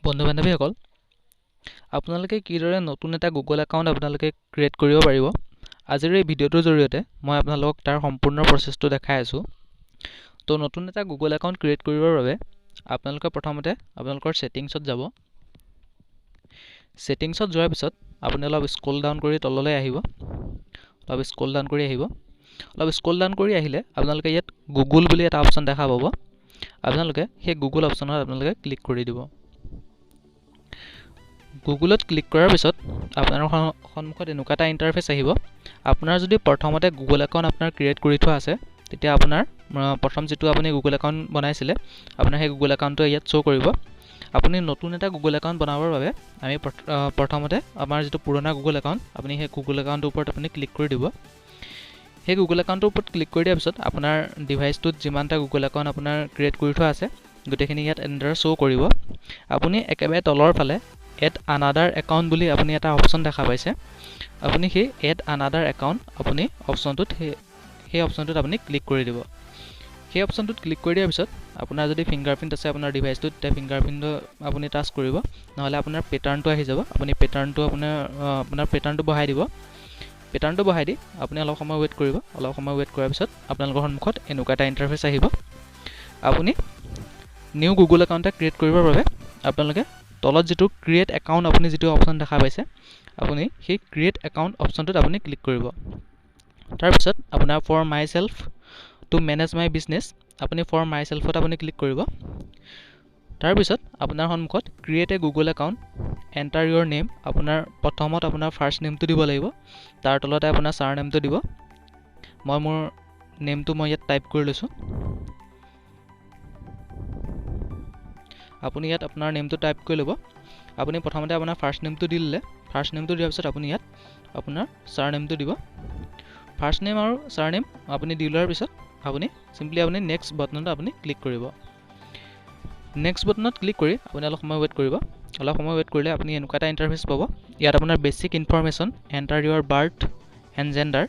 বন্ধু বান্ধৱীসকল, আপোনালোকে কিদৰে নতুন এটা গুগল একাউণ্ট আপোনালোকে ক্ৰিয়েট কৰিব পাৰিব, আজিৰ এই ভিডিঅ'টোৰ জৰিয়তে মই আপোনালোকক তাৰ সম্পূৰ্ণ প্ৰচেছটো দেখাই আছোঁ। তো নতুন এটা গুগল একাউণ্ট ক্ৰিয়েট কৰিবৰ বাবে আপোনালোকে প্ৰথমতে আপোনালোকৰ ছেটিংছত যাব। ছেটিংছত যোৱাৰ পিছত আপুনি অলপ স্ক্ৰল ডাউন কৰি তললৈ আহিব, অলপ স্ক্ৰল ডাউন কৰি আহিব। অলপ স্ক্ৰল ডাউন কৰি আহিলে আপোনালোকে ইয়াত গুগল বুলি এটা অপশ্যন দেখা পাব। আপোনালোকে সেই গুগল অপশ্যনত আপোনালোকে ক্লিক কৰি দিব। গুগলত ক্লিক কৰাৰ পিছত আপোনাৰ সন্মুখত এনেকুৱা এটা ইণ্টাৰফেচ আহিব। আপোনাৰ যদি প্ৰথমতে গুগল একাউণ্ট আপোনাৰ ক্ৰিয়েট কৰি থোৱা আছে, তেতিয়া আপোনাৰ প্ৰথম যিটো আপুনি গুগল একাউণ্ট বনাইছিলে, আপোনাৰ সেই গুগল একাউণ্টটো ইয়াত শ্ব' কৰিব। আপুনি নতুন এটা গুগল একাউণ্ট বনাবৰ বাবে আমি প্ৰথমতে আমাৰ যিটো পুৰণা গুগল একাউণ্ট, আপুনি সেই গুগল একাউণ্টটোৰ ওপৰত আপুনি ক্লিক কৰি দিব। সেই গুগল একাউণ্টটোৰ ওপৰত ক্লিক কৰি দিয়াৰ পিছত আপোনাৰ ডিভাইচটোত যিমানটা গুগল একাউণ্ট আপোনাৰ ক্ৰিয়েট কৰি থোৱা আছে, গোটেইখিনি ইয়াত এনেদৰে শ্ব' কৰিব। আপুনি একেবাৰে তলৰ ফালে এড আনাডাৰ একাউণ্ট বুলি আপুনি এটা অপশ্যন দেখা পাইছে। আপুনি সেই এড আনাডাৰ একাউণ্ট আপুনি অপশ্যনটোত সেই অপশ্যনটোত আপুনি ক্লিক কৰি দিব। সেই অপশ্যনটোত ক্লিক কৰি দিয়াৰ পিছত আপোনাৰ যদি ফিংগাৰপ্ৰিণ্ট আছে আপোনাৰ ডিভাইচটোত, তেতিয়া ফিংগাৰপ্ৰিণ্টটো আপুনি টাচ কৰিব, নহ'লে আপোনাৰ পেটাৰ্ণটো আহি যাব। আপুনি পেটাৰ্ণটো আপোনাৰ পেটাৰ্ণটো বহাই দিব। পেটাৰ্ণটো বহাই দি আপুনি অলপ সময় ৱেইট কৰিব। অলপ সময় ৱেইট কৰাৰ পিছত আপোনালোকৰ সন্মুখত এনেকুৱা এটা ইণ্টাৰফেচ আহিব। আপুনি নিউ গুগল একাউণ্ট এটা ক্ৰিয়েট কৰিবৰ বাবে আপোনালোকে তলত যিটো ক্ৰিয়েট একাউণ্ট আপুনি যিটো অপশ্যন দেখা পাইছে, আপুনি সেই ক্ৰিয়েট একাউণ্ট অপশ্যনটোত আপুনি ক্লিক কৰিব। তাৰপিছত আপোনাৰ for myself to manage my business, আপুনি ফৰ my চেল্ফত আপুনি ক্লিক কৰিব। তাৰপিছত আপোনাৰ সন্মুখত create a Google account, enter your name, আপোনাৰ প্ৰথমত আপোনাৰ ফাৰ্ষ্ট নেমটো দিব লাগিব, তাৰ তলতে আপোনাৰ চাৰ নেমটো দিব। মই মোৰ নেমটো মই ইয়াত টাইপ কৰি লৈছোঁ। আপুনি ইয়াত আপোনাৰ নেমটো টাইপ কৰি ল'ব। আপুনি প্ৰথমতে আপোনাৰ ফাৰ্ষ্ট নেমটো দি ল'লে, ফাৰ্ষ্ট নেমটো দিয়াৰ পিছত আপুনি ইয়াত আপোনাৰ চাৰ নেমটো দিব। ফাৰ্ষ্ট নেম আৰু চাৰ নেম আপুনি দি লোৱাৰ পিছত আপুনি চিম্পলি আপুনি নেক্সট বাটনত আপুনি ক্লিক কৰিব। নেক্সট বাটনত ক্লিক কৰি আপুনি অলপ সময় ৱেইট কৰিব। অলপ সময় ৱেইট কৰিলে আপুনি এনেকুৱা এটা ইণ্টাৰফেচ পাব। ইয়াত আপোনাৰ basic information, enter your birth and gender,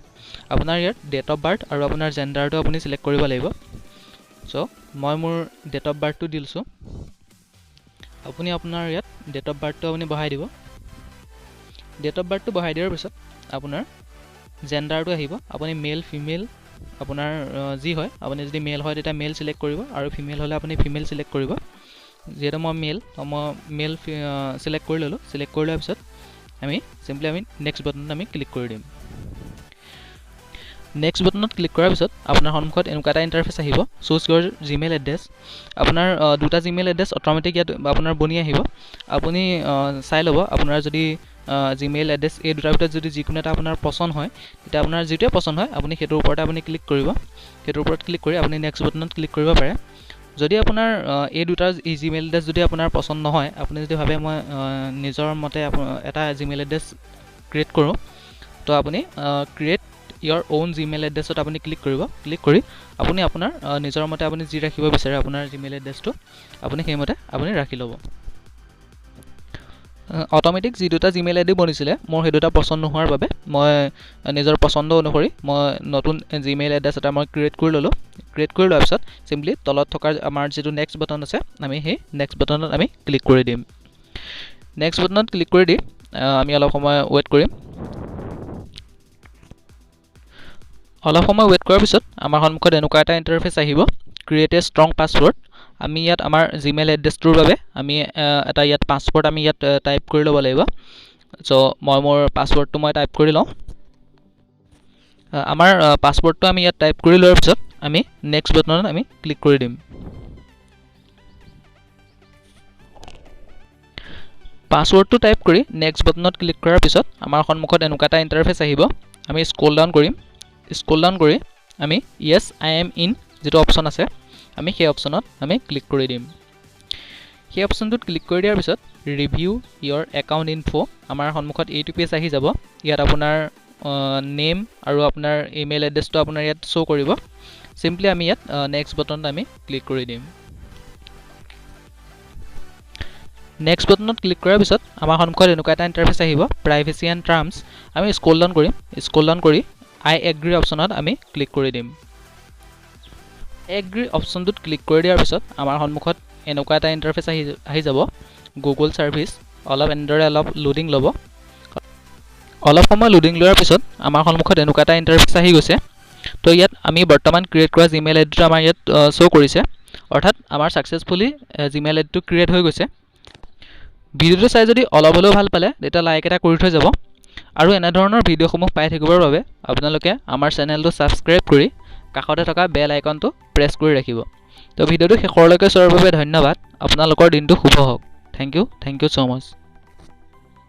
আপোনাৰ ইয়াত ডেট অফ বাৰ্থ আৰু আপোনাৰ জেণ্ডাৰটো আপুনি চিলেক্ট কৰিব লাগিব। চ' মই মোৰ ডেট অফ বাৰ্থটো দি লৈছোঁ। আপুনি আপোনাৰ ইয়াত ডেট অফ বাৰ্থটো আপুনি বহাই দিব। ডেট অফ বাৰ্থটো বহাই দিয়াৰ পিছত আপোনাৰ জেণ্ডাৰটো আহিব। আপুনি মেল, ফিমেল আপোনাৰ যি হয়, আপুনি যদি মেল হয় তেতিয়া মেল চিলেক্ট কৰিব আৰু ফিমেল হ'লে আপুনি ফিমেল চিলেক্ট কৰিব। যিহেতু মই মেল, মই মেল চিলেক্ট কৰি ল'লোঁ। চিলেক্ট কৰি লোৱাৰ পিছত আমি চিম্পলি আমি নেক্সট বাটনত আমি ক্লিক কৰি দিম। নেক্সট বাটনত ক্লিক কৰাৰ পিছত আপোনাৰ সন্মুখত এনেকুৱা এটা ইণ্টাৰফেচ আহিব, চুজ your Gmail address. আপোনাৰ দুটা জিমেইল এড্ৰেছ অট'মেটিক ইয়াত আপোনাৰ বনি আহিব। আপুনি চাই ল'ব, আপোনাৰ যদি জিমেইল এড্ৰেছ এই দুটাৰ ভিতৰত যদি যিকোনো এটা আপোনাৰ পচন্দ হয়, তেতিয়া আপোনাৰ যিটোৱে পচন্দ হয় আপুনি সেইটোৰ ওপৰতে আপুনি ক্লিক কৰিব। সেইটোৰ ওপৰত ক্লিক কৰি আপুনি নেক্সট বাটনত ক্লিক কৰিব পাৰে। যদি আপোনাৰ এই দুটা জিমেইল এড্ৰেছ যদি আপোনাৰ পচন্দ নহয়, আপুনি যদি ভাবে মই নিজৰ মতে এটা জিমেইল এড্ৰেছ ক্ৰিয়েট কৰোঁ, তো আপুনি ক্ৰিয়েট ইয়ৰ অ'ন জিমেইল এড্ৰেছত আপুনি ক্লিক কৰিব। ক্লিক কৰি আপুনি আপোনাৰ নিজৰ মতে আপুনি যি ৰাখিব বিচাৰে আপোনাৰ জিমেইল এড্ৰেছটো আপুনি সেইমতে আপুনি ৰাখি ল'ব। অট'মেটিক যি দুটা জিমেইল আই ডি বনিছিলে মোৰ সেই দুটা পচন্দ নোহোৱাৰ বাবে মই নিজৰ পচন্দ অনুসৰি মই নতুন জিমেইল এড্ৰেছ এটা মই ক্ৰিয়েট কৰি ল'লোঁ। ক্ৰিয়েট কৰি লোৱাৰ পিছত চিম্পলি তলত থকা আমাৰ যিটো নেক্সট বাটন আছে, আমি সেই নেক্সট বাটনত আমি ক্লিক কৰি দিম। নেক্সট বাটনত ক্লিক কৰি দি আমি অলপ সময় ৱেইট কৰিম। অলপ সময় ৱেইট কৰাৰ পিছত আমাৰ সন্মুখত এনেকুৱা এটা ইণ্টাৰফেচ আহিব, ক্ৰিয়েট এ ষ্ট্ৰং পাছৱৰ্ড। আমি ইয়াত আমাৰ জিমেইল এড্ৰেছটোৰ বাবে আমি এটা ইয়াত পাছৱৰ্ড আমি ইয়াত টাইপ কৰি ল'ব লাগিব। চ' মই মোৰ পাছৱৰ্ডটো মই টাইপ কৰি লওঁ। আমাৰ পাছৱৰ্ডটো আমি ইয়াত টাইপ কৰি লোৱাৰ পিছত আমি নেক্সট বাটনত আমি ক্লিক কৰি দিম। পাছৱৰ্ডটো টাইপ কৰি নেক্সট বাটনত ক্লিক কৰাৰ পিছত আমাৰ সন্মুখত এনেকুৱা এটা ইণ্টাৰফেচ আহিব। আমি স্ক্ৰল ডাউন কৰিম। স্ক্ৰল ডাউন কৰি আমি য়েছ I am in যিটো অপশ্যন আছে, আমি সেই অপশ্যনত আমি ক্লিক কৰি দিম। সেই অপশ্যনটোত ক্লিক কৰি দিয়াৰ পিছত ৰিভিউ ইয়ৰ একাউণ্ট ইনফ' আমাৰ সন্মুখত এইটো পেজ আহি যাব। ইয়াত আপোনাৰ নেম আৰু আপোনাৰ ইমেইল এড্ৰেছটো আপোনাৰ ইয়াত শ্ব' কৰিব। চিম্পলি আমি ইয়াত নেক্সট বাটনত আমি ক্লিক কৰি দিম। নেক্সট বাটনত ক্লিক কৰাৰ পিছত আমাৰ সন্মুখত এনেকুৱা এটা ইণ্টাৰফেচ আহিব, প্ৰাইভেচি এণ্ড টাৰ্মছ। আমি স্ক্ৰল ডাউন কৰিম। স্ক্ৰল ডাউন কৰি আই এগ্ৰি অপশ্যনত আমি ক্লিক কৰি দিম। এগ্ৰি অপশ্যনটোত ক্লিক কৰি দিয়াৰ পিছত আমাৰ সন্মুখত এনেকুৱা এটা ইণ্টাৰফেচ আহি যাব। Google service. অলপ এনেদৰে অলপ লোডিং ল'ব। অলপ সময় লোডিং লোৱাৰ পিছত আমাৰ সন্মুখত এনেকুৱা এটা ইণ্টাৰফেচ আহি গৈছে। তো ইয়াত আমি বৰ্তমান ক্ৰিয়েট কৰা জিমেইল আই ডিটো আমাৰ ইয়াত শ্ব' কৰিছে, অৰ্থাৎ আমাৰ ছাকচেছফুলি জিমেইল আই ডিটো ক্ৰিয়েট হৈ গৈছে। ভিডিঅ'টো চাই যদি অলপ হ'লেও ভাল পালে, তেতিয়া লাইক এটা কৰি থৈ যাব আৰু এনেধৰণৰ ভিডিঅ'সমূহ পাই থাকিবৰ বাবে আপোনালোকে আমাৰ চেনেলটো ছাবস্ক্ৰাইব কৰি কাষতে থকা বেল আইকনটো প্ৰেছ কৰি ৰাখিব। তো ভিডিঅ'টো শেষৰলৈকে চোৱাৰ বাবে ধন্যবাদ। আপোনালোকৰ দিনটো শুভ হওক। Thank you, thank you so much.